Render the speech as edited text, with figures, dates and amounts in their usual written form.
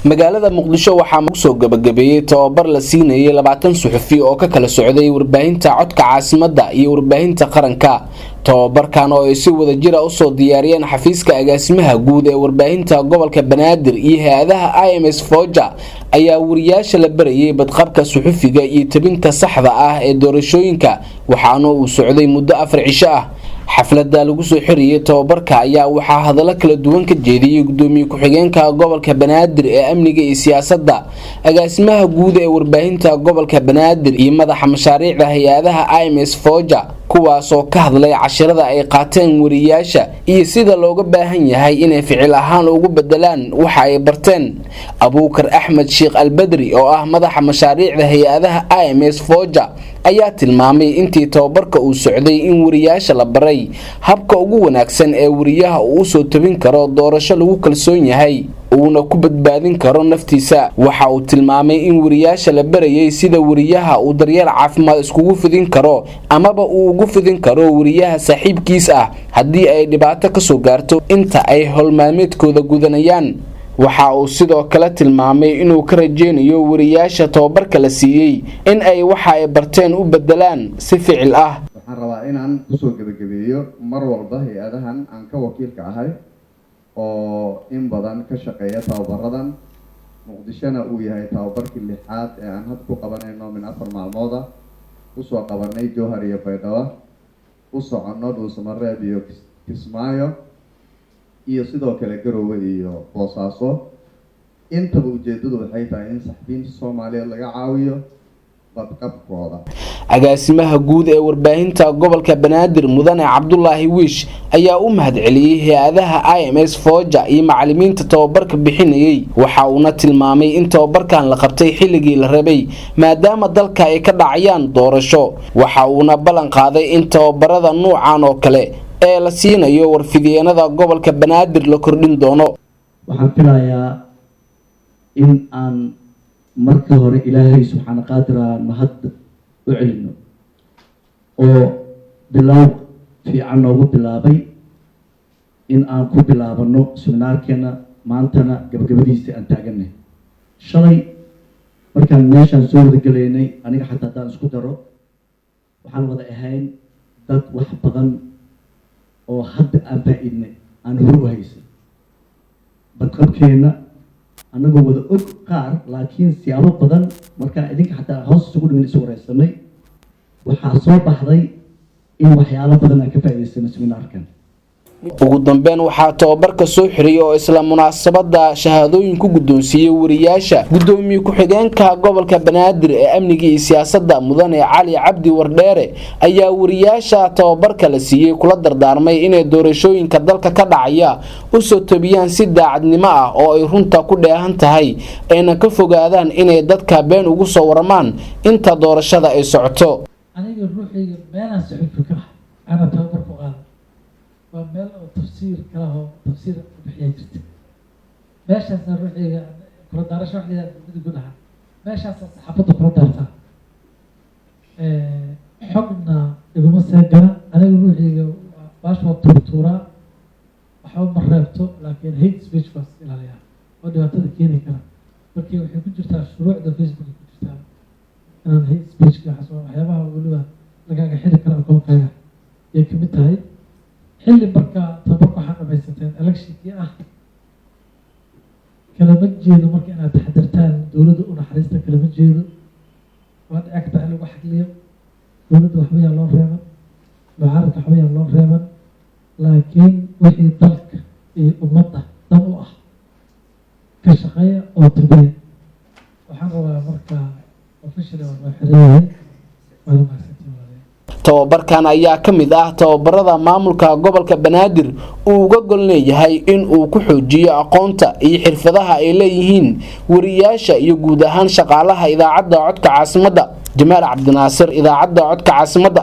Magaalada Muqdisho waxaa soo gabagabeeyey tababar la siinayay 20 suxufi oo ka kala socday warbaahinta Codka Caasimadda iyo warbaahinta Qaranka. Tababarkan oo ay si wada jira usoo diyaariyeen xafiiska agaasimaha guud ee warbaahinta gobolka Banaadir iyo hay-adaha IMS Foja ayaa wariyaasha la barayay badqabka suxufiga iyo tabinta saxda ah ee doorashooyinka, waxaana uu socday muddo 4 cisho ah. Xafladda lagu soo xiriyey tababarka ayaa waxaa hadallo kala duwan ka jeediyey gudoomiye ku-xigeenka gobolka Banaadir ee amniga iyo siyaasadda, agaasimaha guud ee warbaahinta gobolka Banaadir iyo madaxa mashaariicda hay-adaha IMS Foja, kuwaasoo ka hadlay cashirada ay qaateen wariyaasha iyo sida looga baahan yahay inay ficil ahaan ugu bedelaan waxa ay barteen. Abuukar Axmed Sheekh Albadri oo ah madaxa mashaariicda hay-adaha IMS Foja ayaa tilmaamay intii tababarka uu socday in wariyaasha la baray habka ugu wanaagsan ee wariyaha uu usoo tabin karo doorasho lagu kalsoon yahay uuna ku badbaadin karo naftiisa. Waxa uu tilmaamay in wariyaasha la barayay sida wariyaha uu daryeel caafimaad iskugu fidin karo amaba uu ugu fidin karo wariyaha saaxiibkiis ah haddii ay dhibaato kasoo gaarto inta ay howlmaalmeedkooda gudanayaan. Waxa uu sidoo kale tilmaamay inuu ka rajeynayo wariyaasha tababarka la siiyey in ay waxa ay barteen u bedelaan si ficil ah. Waxaan rabaa inaan kusoo gebagabeeyo, mar walba hay-adahan aan ka wakiilka ahay oo in badan ka shaqeeya tababaradan, Muqdishona uu yahay tababarkii lixaad ee aan hadda ku qabanayno min 4 maalmood ah, usoo qabanay Jowhar iyo Baydhabo, u soconno Dhuusamareeb iyo Kismaayo iyo sidoo kale Garowe iyo Boosaaso. Intaba ujeeddadu waxay tahay in saxafiyiinta Soomaaliyeed laga caawiyo badqabkooda. Agaasimaha guud ee warbaahinta gobolka Banaadir, Mudane Cabdulaahi Wiish, ayaa u mahadceliyey hay-adaha IMS Foja iyo macalimiinta tababarka bixinayay. Waxa uuna tilmaamay in tababarkan la qabtay xilligii la rabay, maadaama dalka ay ka dhacayaan doorasho. Waxa uuna ballan qaaday in tababarada nuucan oo kale ee la siinayo warfidiyeenada gobolka Banaadir la kordhin doono. Waxaan filayaa in aan marka hore Ilaahay subxaana qaadira mahad u celino oo bilow fiican noogu bilaabay in aan ku bilaabano seminaarkeena maantana gabagabadiisa aan taaganay. Shalay markaan meeshaan soo wada gelaynay, aniga xataa haddaan isku daro, waxaan wada ahayn dad wax badan oo hadda aan faa-iidnay aan hor u haysan badqabkeenna, annagoo wada og qaar, laakiin siyaabo badan markaa idinka xataa hoos isugu dhimin isu wareysanay, waxaa soo baxday in waxyaalo badan aan ka faa'iidaysano seminaarkan. Ugu dambeyn waxaa tababarka soo xiriyay oo isla munaasabada shahaadooyin ku guddoonsiiyey wariyaasha gudoomiye ku-xigeenka gobolka Banaadir ee amniga iyo siyaasadda, Mudane Cali Cabdi Wardheere, ayaa wariyaasha tababarka la siiyey kula dardaarmay inay doorashooyinka dalka ka dhacaya usoo tabiyaan si daacadnimo ah oo ay runta ku dheehan tahay, ayna ka fogaadaan inay dadka been ugu soo waramaan inta doorashada ay socoto. Aniga ruuxayga meelaan suxufi ka ah ana tababar ku qaada waa meel oo tafsiir kalahoo tafsiir ku bixiyaa jirta. Meeshaasna ruuxayga kula daarasho wax la yidhahda mid gudaha meeshaasa saxaafadda kula daartaa, xogna iguma seegana. Aniga ruuxayga baash waa tuurtuuraa, waxba ma reebto, laakiin hate speech baa iska ilaaliyaa oo dhibaatada keeni kara. Markii waxay ku jirtaa shuruucda Facebook ku jirtaa inaan hate speechka waxaas waa waxyaabaha weliba lagaaga xiri kara akoonkaaga ayay kamid tahay. Xilli marka tababarka waxaa dhamaysateen electionkii ah, kalama jeedo marka inaad taxadirtaan dowladda u naxariista, kalama jeedo. Waa dhici kartaa in lagu xagliyo dowladda, waxba yaan loo reeban, mucaaradka waxba yaan loo reeban, laakiin wixii dalka iyo ummadda dan u ah ka shaqeeya oo tabiya. Waxaan rabaa marka officially waa noo xiran yahay. Waad mahadsantiin, walaalayaal. Tababarkan ayaa ka mid ah tababarada maamulka gobolka Banaadir uu uga gol leeyahay in uu ku xoojiyo aqoonta iyo xirfadaha ay leeyihiin wariyaasha iyo guud ahaan shaqaalaha idaacadda Codka Caasimadda. Jamaal Cabdinaasir, idaacadda Codka Caasimadda.